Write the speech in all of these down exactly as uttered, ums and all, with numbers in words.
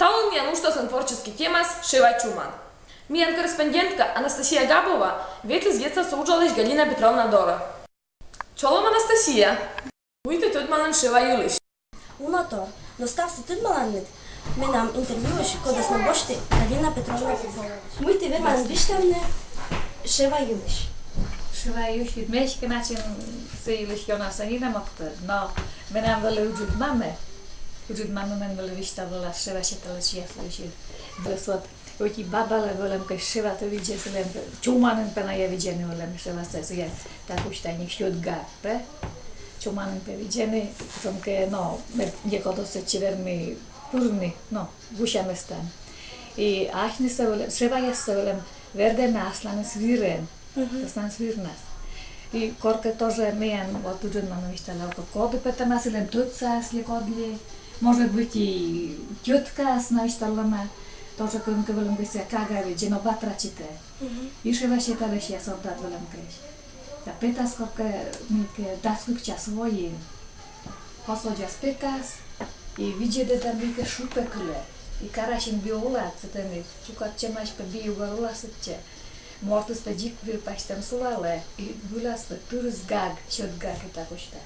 Талун миян уджтасын творческий темаыс — шева чуман. Миян корреспондентка Анастасия Габова ветліс детствоса уджалысь Галина Петровна дорӧ. Чолӧм, Анастасия! Мый тэ тӧдмалін шева йылысь? Уна тор, но ставсӧ тӧдмаланныд менам интервьюысь, кодӧс ме босьті Галина Петровна Габовалысь. Мый тэ верман висьтавны шева йылысь? Шева йылысь ме эськӧ начын сы йылысь ёнасӧ нинӧм ог тӧд, но менам вӧлі ыджыд мамӧ. Ыджыд мамӧ мен вӧлі висьтавлалас шева сеталысьяс йылысь. Вӧлі вот, ӧти бабалӧн вӧлӧмкӧ шеватӧ видзӧ сылӧн, чуманын пӧ найӧ видзӧны вӧлӧм шевасӧ, сія та кузьта нин сьӧд гаг пӧ. Чуманын пӧ видзӧны, кутшӧмкӧ, но, мед некодӧс сэтчӧ вермы пырны, но, гуся местаын. И асьнысӧ вӧлӧм, шеваяссӧ вӧлӧм вердӧны асланыс вирӧн. Мгм. Асланыс вирнас. И коркӧ тоже миян, вот, ыджыд мамӧ висьталӧ, коді пӧ тӧдмас, сылӧн тӧдсаяс ли кодлы, может быть, и тьӧткаяс на висьталӧма, тоже кӧнкӧ вӧлӧмкӧ сія кага видзӧ, но батрачитӧ. Мгм. И шева сеталысьяс ордад вӧлӧмкӧ. Да петас коркӧ, мыйкӧ, дас кык час воын. Кос водзас петас, и видзӧдӧ да мыйкӧ шыпӧ кылӧ. И карасин би улас, сэтӧні чукӧртчӧмаӧсь пӧ би угӧр улас сэтчӧ. Мортыс пӧ дзик вир пасьтӧм сулалӧ, и вылас пӧ тырыс гаг, сьӧд гаг и та кузьта.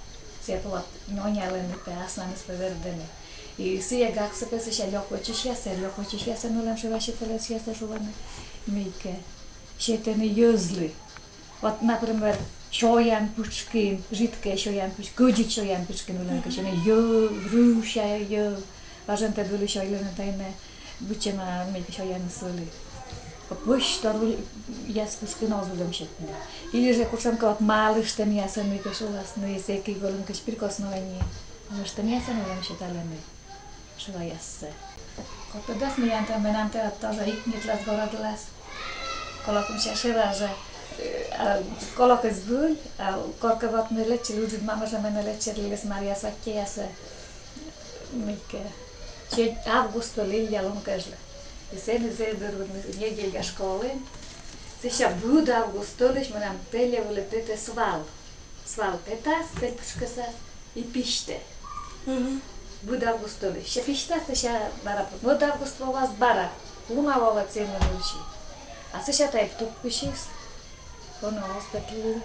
Сія пӧ вот нёнялӧны пӧ, асланыс пӧ вердӧны. И сія гагсӧ пӧ сэсся лёк вӧчысьясӧ, лёк вӧчысьясӧ, мыйла шева сеталысьясӧ шуӧны, мыйкӧ, сетӧны йӧзлы. Вот, например, сёян пытшкын, жидкӧй сёян пытшкын, кӧдзыд сёян пытшкын вӧлӧмкӧ сетӧны йӧв, рыся йӧв, важӧн тэ вӧлі сёйлӧны тайӧ, быдсяма мыйкӧ сёяныс вӧлі. Пӧсь торъяс пытшкын оз вӧлӧм сетны. Или же кутшӧмкӧ вот малыштӧмъясӧн мыйкӧ шуласны, сэки вӧлӧмкӧ прикосновение. Малыштӧмъясӧн вӧлӧм сеталӧны шеваяссӧ. Кор тӧдас, миян тэ, менам тэ тоже ик ньытлас горӧдлас. Колӧкӧ мися шева жӧ, э, а, колӧкӧ збыль, а коркӧ вот ме лэччылі, ыджыд мамӧ жӧ менӧ лэччыліс Марья сватьяясӧ, мыйкӧ, сенть-, август вӧлі Илья лун кежлӧ. И сэні зэв дыр вӧлі недельга школаын. Сэсся быд август тӧлысь менам пельӧ вӧлі петӧ свал. Свал петас пель пытшкӧсас и письтӧ. Мгм. Быд август тӧлысь. Сэсся письтас, сэсся бара пу-, быд август воас бара. Уна волӧ цены вывсьы. А сэсся тайӧ тупкысис. Ӧні оз петлы.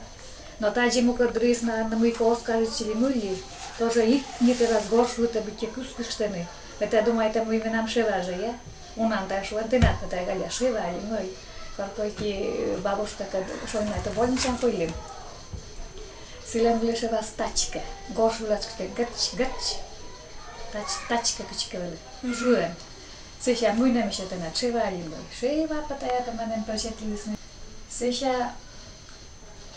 Но тадзи мукӧд дырйиыс на, на мыйкӧ оз кажитчылы, мый ли. Тоже ик ньыт раз горш вывті быттьӧ кыскыштӧны. Ме тай думайта, мый менам шева жӧ, я? Унаӧн тай шуӧны, тэнад пӧ тай, Галя, шева али мый. Кор кӧть бабушкакӧд шойнайту больничаын пӧльлім. Сылӧн вӧлі шевас тачка. Горш вылас кыдзкӧ гӧч-гӧч. Тач-, тачка кыдзкӧ вӧлі. Мгм. Шуӧны. Сэсся мый нӧ, мися, тэнад, шева али мый. Шева пӧ тай, а пӧ меным пӧ сетлісны. Сэсся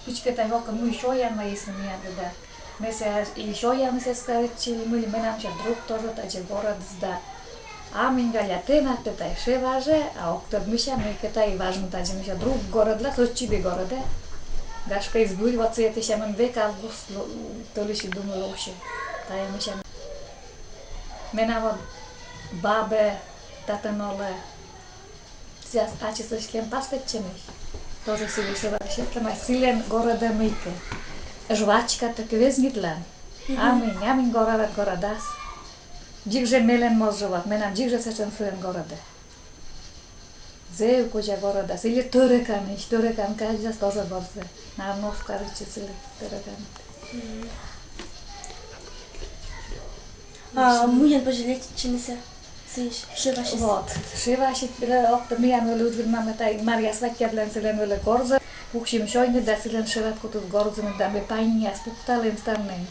кыдзкӧ тай вокӧ мый сёян вайисны миянлы да. Ме сійӧ и сёяныс эз кажитчы, мый ли, менам сэсся друг тоже тадзи горӧдіс да. А мый, Галя, тэнад пӧ тай шева жӧ, а ог тӧд, мися, мыйкӧ тай важӧн тадзи, мися, друг горӧдлас, ӧтчыд и горӧдӧ. Гашкӧ, и збыль, вот сійӧ, тэ, мися, мын век август лу-, тӧлысь и думыштӧ. Тайӧ, мися, менам вот бабӧ, татӧн олӧ. Сія ачыс эськӧ пастӧдчӧмаӧсь. Тоже сылы шева сетлӧма, сылӧн горӧдӧ мыйкӧ. Жвачкатӧ кӧ везньыдлан. Мгм. Амынь, амынь горӧдас, горӧдас. Дзик жӧ мелӧн моз жӧ вот, менам дзик жӧ сэтшӧм сылӧн горӧдӧ. Зэв кузя горӧдас. Или тӧрӧканысь, тӧрӧкан казьдас тоже горзӧ. Наверно, оз кажитчы сылы тӧрӧкан. Мгм. А мыйӧн позьӧ лечитчыны сійӧ? Сыысь, шевасьыс. Вот, шевасьыс, э, ог тӧд, миян вӧлі ыджыд мамӧ тай Марья сватьядлӧн, сылӧн вӧлі горзӧ. Пуксим сёйны да сылӧн шевад кутіс горзыны да ме паньяс пукталі ставным.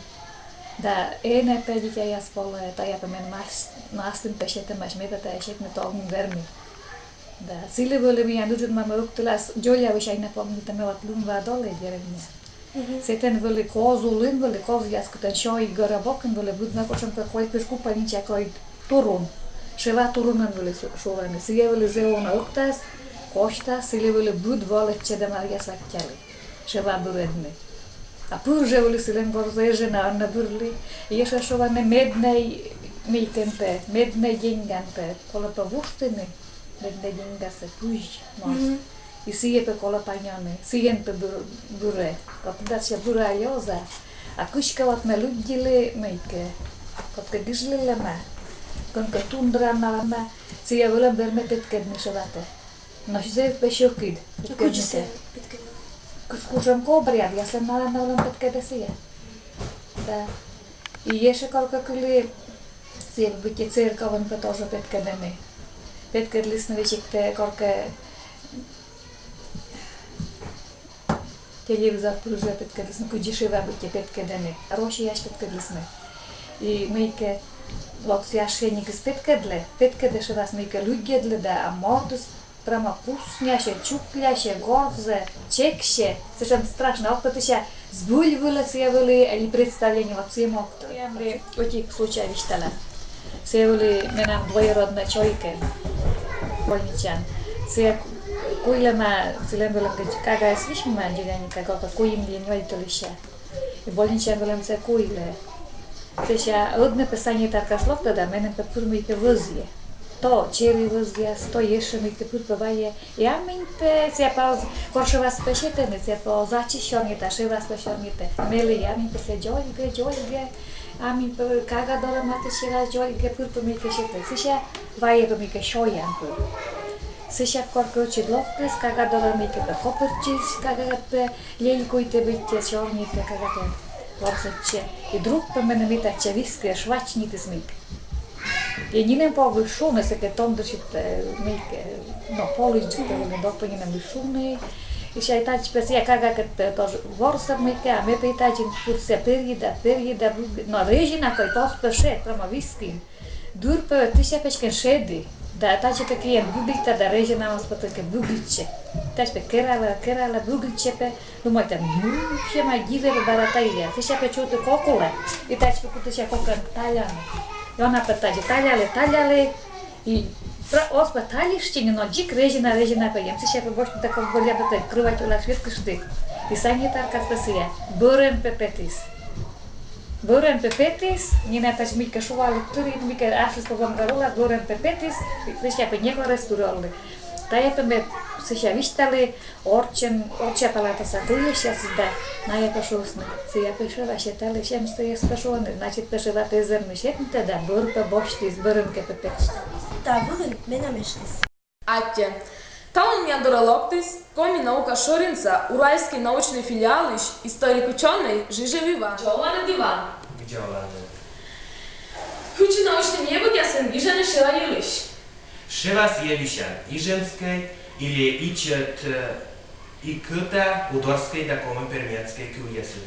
Да энӧ пӧ дитяяс полӧ, тайӧ пӧ мен мас-, маслым пӧ сетӧмаӧсь, ме пӧ тайӧ сетны ог нин вермы. Да сылы вӧлі миян ыджыд мамӧ ӧктылас дзоля вӧсяс, эг на помнитӧ, ме вот лым-ва долі деревняын. Мгм. Сэтӧн вӧлі коз улын вӧлі, козъяс кытӧн, сёй гӧра бокын вӧлі быдмӧ кутшӧмкӧ койкыш купальнича кӧть турун. Шева турунӧн вӧлі шу-, шурӧны. Сыя вӧлі зэв уна ӧктас, косьтас, сылы вӧлі быд во лэччӧдӧ Марья сватьялы. Шева бырӧдны. А пыр жӧ вӧлі сылӧн горзӧ, эз жӧ на ӧні бырлы. Ещӧ шуӧны меднӧй мыйкӧ пӧ, меднӧй деньгаӧн пӧ. Колӧ пӧ вуштыны. Меднӧй деньгасӧ пызь моз. Мгм. И сыя пӧ колӧ паньӧны, сыӧн пӧ быр-, бырӧ. Вот дальше бырӧ али оз-а. А кыськӧ вот ме лыддьылі мыйкӧ. Кодкӧ гижлылӧма. Кӧнкӧ тундра на, на. Сыя вылӧ вермӧ петкӧдны шыватӧ. Но сійӧ пӧ сьӧкыд. Кыдзи сыя петкӧдлӧ? Кутшӧмкӧ обрядъяслӧн налӧн вылӧ петкӧдӧ сыя. Да. И ещӧ коркӧ кылі, сыя быттьӧ церковын пӧ тоже петкӧдӧны. Петкӧдлісны весиг тэ коркӧ телевизор пыр жӧ петкӧдлісны, кыдзи шыва быттьӧ петкӧдӧны. Россияс петкӧдлісны. И мыйкӧ вот священникыс петкӧдлӧ, петкӧдӧ шывас, мыйкӧ лыддьӧдлӧ да, а мортыс прямо куснясьӧ, чуклясьӧ, горзӧ, чексьӧ. Сэтшӧм страшнӧ, ог тӧд, сыя збыль вылӧ сыя вӧлі али представление, вот сыӧм ог тӧд. Ме ӧтик случай висьтала. Сыя вӧлі менам двоюроднӧй чойкӧн, больничаын. Сыя ку-, куйлӧма, сылӧн вӧлӧмкӧ кагаыс висьмӧма, дзоляник кага, куим или нёль тӧлысся. И больничаын вӧлӧм сыя куйлӧ. Сэсся ӧдйӧ пӧ санитаркаыс локтӧ да меным пӧ пыр мыйкӧ вӧзйӧ. То чери вӧзъяс, то ещӧ мыйкӧ пыр пӧ вайӧ. И аминь пӧ, сыя пӧ оз-, кор шывас пӧ сетӧны, сыя пӧ оз ачыс сёрнитӧ, шывас пӧ сёрнитӧ. Мелі, аминь пӧ сыя дзольгӧ, дзольгӧ. Аминь пӧ кага дорӧ матыстчӧ да дзольгӧ, пыр пӧ мыйкӧ сетӧ. Сэсся вайӧ пӧ мыйкӧ сёян пыр. Сэсся коркӧ ӧтчыд локтіс, кага дорӧ мыйкӧ пӧ копыртчис, кагаӧс пӧ лелькуйтӧ, быттьӧ сёрнитӧ кагаӧс. Ворсӧдчӧ. И друг пӧ меным ӧтчыд вискӧ, швачнитіс мыйкӧ. И нинӧм пӧ оз шуны, сэки томдысьыд пӧ мыйкӧ, но, полысьджык пӧ вӧлі, ог пӧ нинӧм и шуны. И сыя тадз пӧ сыя кагаӧс пӧ тоже ворсӧ мыйкӧ, а ме пӧ и тадзи пыр сыя перйи да, перйи да, но резина кӧть оз пӧ шед, прямо вискын. Дыр пӧ тысяпӧськӧн шеді, да тадзи пӧ киӧн быгыльта да резина оз пӧ тӧкӧ быгыльтчӧ. Тадз пӧ кералӧ, кералӧ, быгыльтчӧ пӧ, думайтӧ, ну, сэтшӧма дивӧ бара тайӧ. Тысяпӧ чуті кок улӧ, и тадз пӧ кутісны кокӧн таляны. И она пӧ тадзи талялӧ, талялӧ, и пра-, оз пӧ тальыштчы ни, но дзик резина, резина пӧ эм. Тысяпӧ босьтны да кок бӧръя пӧ кровать улас ветлышті. И санитаркаыс пӧ сыя бӧрӧн пӧ петіс. Бӧрӧн пӧ петіс, нинӧм тадз мыйкӧ шуалі, тырйи, мыйкӧ аслыс пӧ вомгӧр улас, бӧрӧн пӧ петіс, сэсся пӧ некор эз тыр олы. Тайӧ пӧ ме сэсся висьталі, орччӧн, орчча палатаса кылысьясыс да, найӧ пӧ шуисны, сыя пӧ шыва сеталіс, эм сыӧс пӧ шуӧны, значит, пӧ шыва пӧ эз вермы сетны да, бӧр пӧ босьтіс, бӧрӧн кӧ пӧ петіс. Та вылын менам эштіс. Аттьӧ. Талун миян дорӧ локтіс Коми наука шӧринса Уральскӧй научнӧй филиалысь историк-учёнӧй Жижев Иван. Дзоланныд, Иван. Дзоланныд. Кыдзи научнӧй небӧгъясӧн гижӧны шыва йылысь? Шыва сійӧ льӧсян ижемскӧй или ичӧт, э, и кӧта удорскӧй да коми-пермяцкӧй кывъясӧн.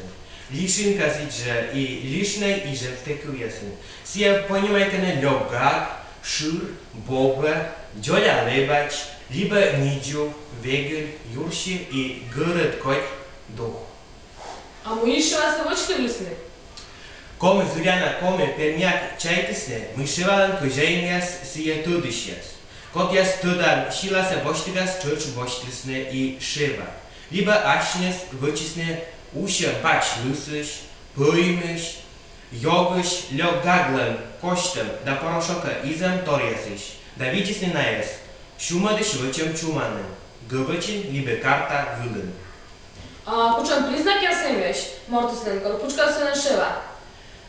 Лишинка сідзжӧ и лишнӧй ижемскӧй кывъясӧн. Сійӧ понимайтӧны лёк гаг, шыр, бобӧ, дзоля лэбач, либӧ нидзув, вегыль, юрси и гӧрӧд кодь дух. А мыйысь шывасӧ вӧчлывлісны? Коми зыряна коми-пермяк чайтісны, мый шывалӧн кӧзяинъяс сійӧ тӧдысьяс, кодъяс тӧдан силасӧ босьтігас тшӧтш босьтлісны и шыва. Либӧ асьныс вӧчисны усьӧм пач лысысь, пӧймысь, ёгысь, лёк гаглӧн косьтӧм да порошокӧ изӧм торъясысь, да видзисны найӧс сюмӧдысь вӧчӧм чуманын, гӧбӧчин либӧ карта вылын. А кутшӧм признакъяс эмӧсь мортыслӧн, кор пытшкӧсӧны шыва?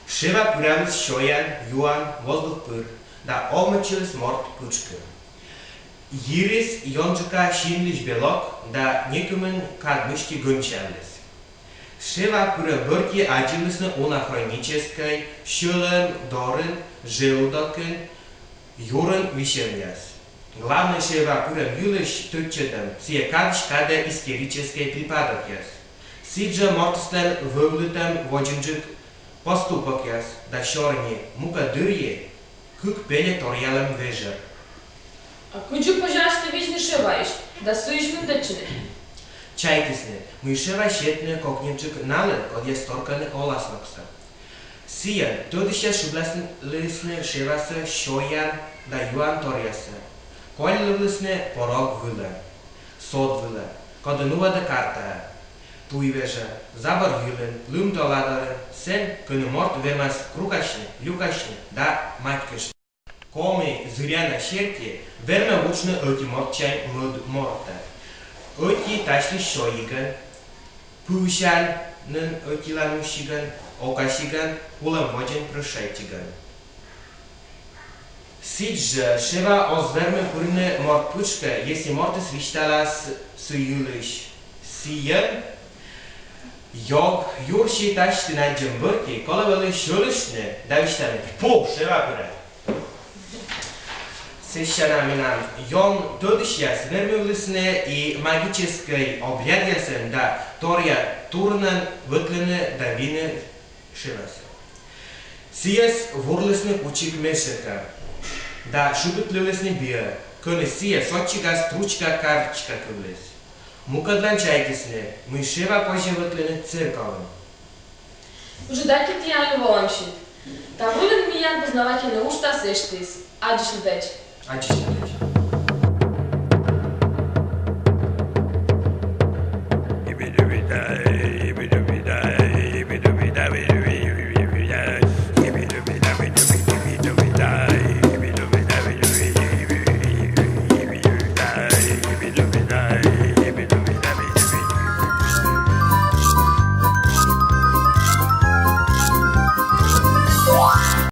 Шыва пыраліс сёян, юан, воздух пыр, да овмӧдчыліс морт пытшкын. Йирыс ёнджыка синлысь белок да некымын кад мысти гӧнсяньыс. Шыва пырӧм бӧрти аддзылісны уна хроническӧй, сьӧлӧм дорын, желудокын, юрын висьӧмъяс. Главнӧй шыва пырӧм йылысь тӧдчӧдӧм — сійӧ кадысь кадӧ истерическӧй припадокъяс. Сідзжӧ мортыслӧн вӧвлытӧм водзынджык поступокъяс да сёрни, мукӧд дырйи кык пельӧ торъялӧм вежӧр. А кыдзи позяс ті видзны шываысь да сыысь мынтӧдчыны? Чайтісны, мый шыва сетны кокньыдджык налы, кодъяс торкӧны оласногсӧ. Сійӧн тӧдысьяс шыблалісны шывасӧ сёян да юан торъясӧ, кольлывлісны порог вылӧ, сод вылӧ, коді нуӧдӧ картаӧ, туй вежӧ, забор йылын, лым да ладорын, сэн, кӧні морт вермас крукасьны, люкасьны да матькыштны. Коми зыряна серти вермӧ вуджны ӧти мортсянь мӧд мортӧ. Ӧти тасьлысь сёйигӧн, пывсянь нин ӧтилан усигӧн, окасигӧн, кулӧм водзын прӧщайтігӧн. Сідзжӧ Шева оз вермы пырны морт кытшкӧ, если мортыс висьталас сы йылысь. Сійӧн ёг юр сиысь тасьті аддзӧм бӧрти колӧ вӧлі сьӧлысьны да висьтавны: «Пу, Шева пырӧ!» Сэтшӧм менам ён тӧдысьяс вермывлісны и магическӧй обрядъясӧн да торъя турнӧн вӧтлыны да вины Шевасӧ. Сійӧс вурлісны кучик мешӧкӧ да шыбитлывлісны биӧ, кӧні сійӧ сотчигас стручка карточка кывліс. Мукӧдлӧн чайтісны, мый Шева позьӧ вӧтлыны церковын. Ыджыд аттьӧ тіянлы, волӧмсьыд. Та вылын миян познавательнӧй уджтас эштіс. Аддзысьлытӧдз. Аддзысьлытӧдз.